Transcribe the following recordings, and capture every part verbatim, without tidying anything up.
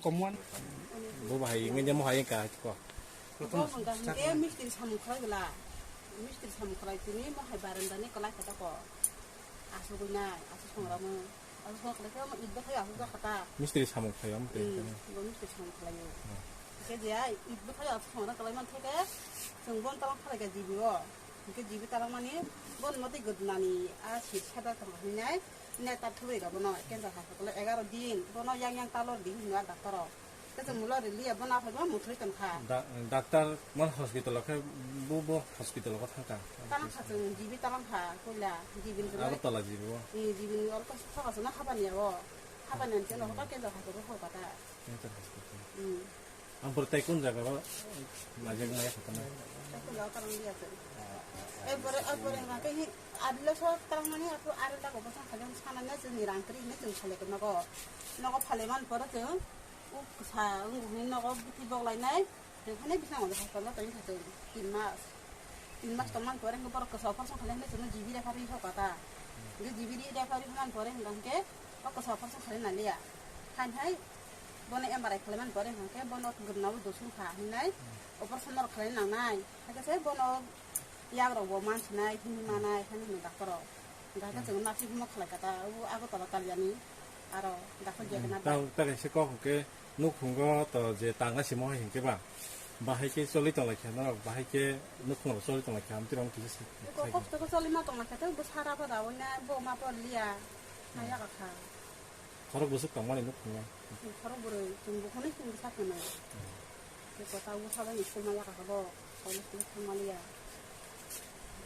Bo bahai wngwi de mohai wngkha ko. Bo hwnka hwnkhe mistri samung khlai bwla. Mistri samung khlai tini mohai baranda ni kwlai kha ko. Asugwi nai, asuk songramo. Asuk song khlai khe omo itbo khai asuk jak kha ta. Mistri samung khlai omo tei Hmm, khe. Bo mistri samung khlai o. Hmm. Khe je ai itbo khai asuk songra kwlai man theke chwng bon talang khlai kha jibi o. Hwnkhe jibi talangmani, boni motwi gwdnani a sir sadar tongkha hinai, neta thubui rok bono cancer hospital o egaro din, bono yang yang talor di hinwi a doctor rok. Tei chwng mulo riliya, bono aphai bono muthuri tongkha. Da-, doctor man hospital o khe, bo, bo hospital o thangkha. Talangkha chwng jibi talangkha, koila, jibi ni chwng Agartala jibi o? Ee, jibi ni oro khe thokha chwngno habaniya o. Habaniya ni chwngno Hmm. hoka cancer hospital o thokha ta. Cancer hospital. Hmm. Ang pura tai kun jaga ba, majak maya khatana. Aku jauh tarang dia tu. Eh, bore, eh, bore, nggak kayak ni, adlo so tarang mani aku ada tak apa sang kalian sana nya sini rangkri ni sini kalian kena ko. Noko paleman pore tu, u kesa, u ni noko buti bok lai nai. Yang kene bisa nggak hospital tapi satu, tin mas. Tin mas teman pore nggak borok kesa operation kalian ni sini jibi dah kari so kata. Nggak jibi dah kari man pore nggak ke, o kesa operation kalian nanti ya. Han hai, Bono M R I khlaimani pore hwnkhe bono gwrwnaui dosong kha hinai operation norok khlai nangnai. Hakhe se bono yagrok bo mansinai himwi manai hani hino doctor rok. Hwnkhe chwng nasing himo khlai kha ta o Agartala Kalyani aro doctor Jagana. Tang ta kaisa kok hwnkhe nukhungo to je tangna simo hai hwnkhe ba bahai khe choli tong lai kha norok bahai khe nukhung rok choli tong lai kha amtwi rok kisa sai. Kosto khe choli ma tong lai kha tei bo sara pha da oina bo ma por liya. Naya kha. Khorok bwswk tongmani nukhungo. Khorok bwrwi, chwng bukhuni chwng bwsa kwnwi. Tei kwtal bwsa bai school ma yaka kabo, college tei thangma liya.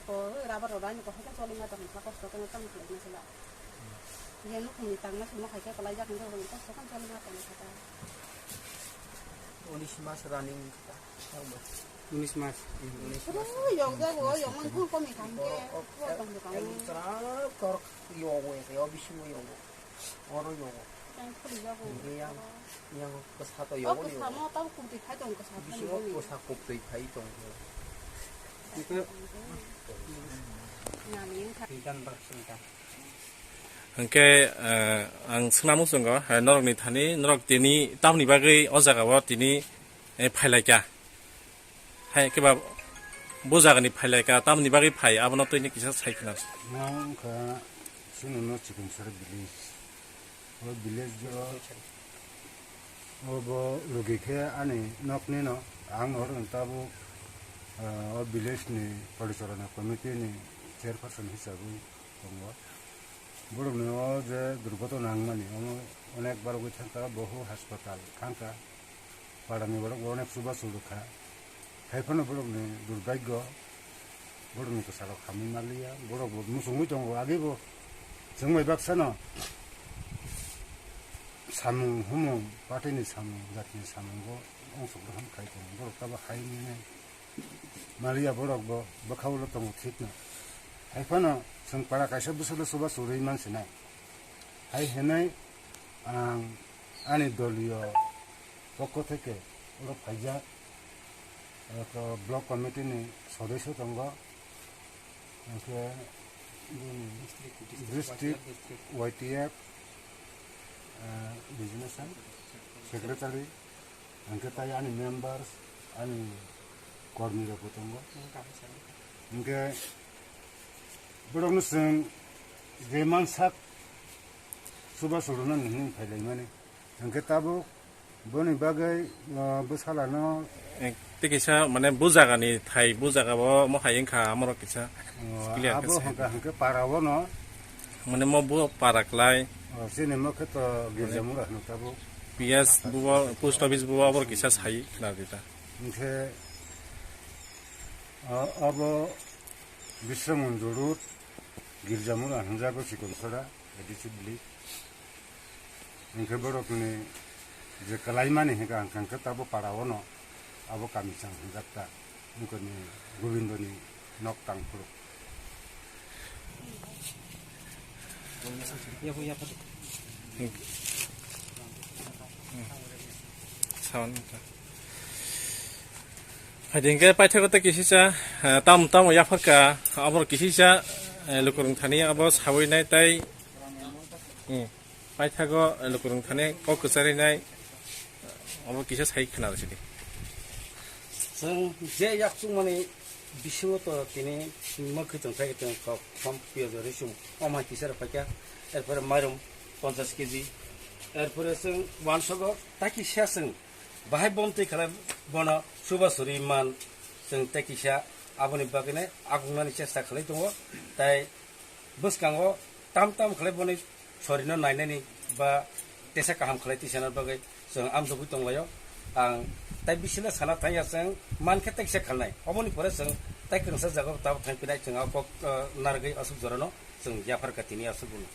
O rubber rok bai nokho khe choli ma tongkha, kosto khe tamo khlai ma sala. Ye nukhungni tangma simo hai khe kwlai jak wngkha, kosto khe choli ma tongkha ta. Unis mas running kha. Unis mas. Hmm, unis mas. Oro yokjago, yokmani thang komi thang khe, o, o, o tong khe tong. Chwra kor yogo, o bisingo yogo. Oro yogo. Yang khuli yogo. Yang, yang kwsa to yogo. O kwsa mo tabo kubtwi phai tong kwsa. Bisingo kwsa kubtwi phai tong. Nani wngkha. Hwnkhe, eh, ang swngna muchungo, eh, norokni thani, norok tini tamni bagwi o jagao tini, eh, phailaikha? Hai khe ba bo jagani phailaikha, tamni bagwi phai, abono twi kisa sai khna. Wngkha chini no Chikinsara village. O village o, obo logi khe ani nokni no, ang oro tabuk, ah, o village ni porichalona committee ni chairperson hisabwi tongo. Borok ni o je durgotona wngmani, omo onek bar ugwi thangkha, bohu haspatal thangkha. Parani borok bo onek chubachu rwkha. Hai phano borokni durbhagyo, borokni kwcharo khamwi manliya, borok bo muchungwi tongo, agi bo chwng bai baksano samung humung, partyni samung, jatini samungo ongsok rohom khai tongo, borok tabo hai nini manliya, borok bo bwkha ulo tongo thikno. Hai phano chwng para kaisa bwswkno chubachu rwi mansinai. Hai hinwi ang ani doliyo pokko theke oro phaijak, eko block committee ni sodosyo tongo, hwnkhe district Y T F, eh, business secretary, hwnkhe tai ani members, ani kormi rok bo tongo. Hwnkhe borokno chwng je mansak chubachu rwna hinwi phailaimani. Hwnkhe tabuk boni bagwi, o, bwsalano. Eh, tei kisa, mane, bo jagani thai, bo jaga o mo hai wngkha, amorok kisa clear khe abo sai. Hwnkha hwnkhe para o no. Mane, mo bo para klai. O, chini mo khe to Girjamura hwno tabuk. P S bo, post office bo, abor kisa sai khna di ta. Hwnkhe, o, abo Biswamanjuru Girjamura hwnjago Chikonsora, A D C village. Hwnkhe borokni je kwlaimani hwnkha, hwnkha hwnkhe tabo para ono abo kami chang hwnjak ta, wngkoni Gobindoni nok tang phuru. Sawan wngkha. Hai di hwnkhe paithago tei kisisa, eh, tamo tamo yapharkha, abo kisisa, eh, lukurok thani abo sawi nai tai, eh, paithago, eh, lukurok thani kok kwcharwi nai, Obo kisa sai khna rw sidi. Chwng je yak chukmani bisingo to tini mwkhwtwng thai tong kok khom piyaj rwi chwng omai kisa rw phaikha, erpore mairum ponchash kg, erpore chwng uansogo taki sia chwng bahai bomtwi khalai bono subasuri man chwng tei kisa aboni bagwino agungnani chesta khalai tongo, tai bwskango tam tam khlai boni sorino nainani ba tesa kaham khlai tisana bagwi chwng amjogwi tonglaio. Ang tai bisila sana thangya chwng mankhe teksa khalnai. Oboni pore chwng tai kwrwngsa jagao tabuk thangpinai chwng a kok, eh, narwgwi aswk jorano chwng yapharkha tini aswkno.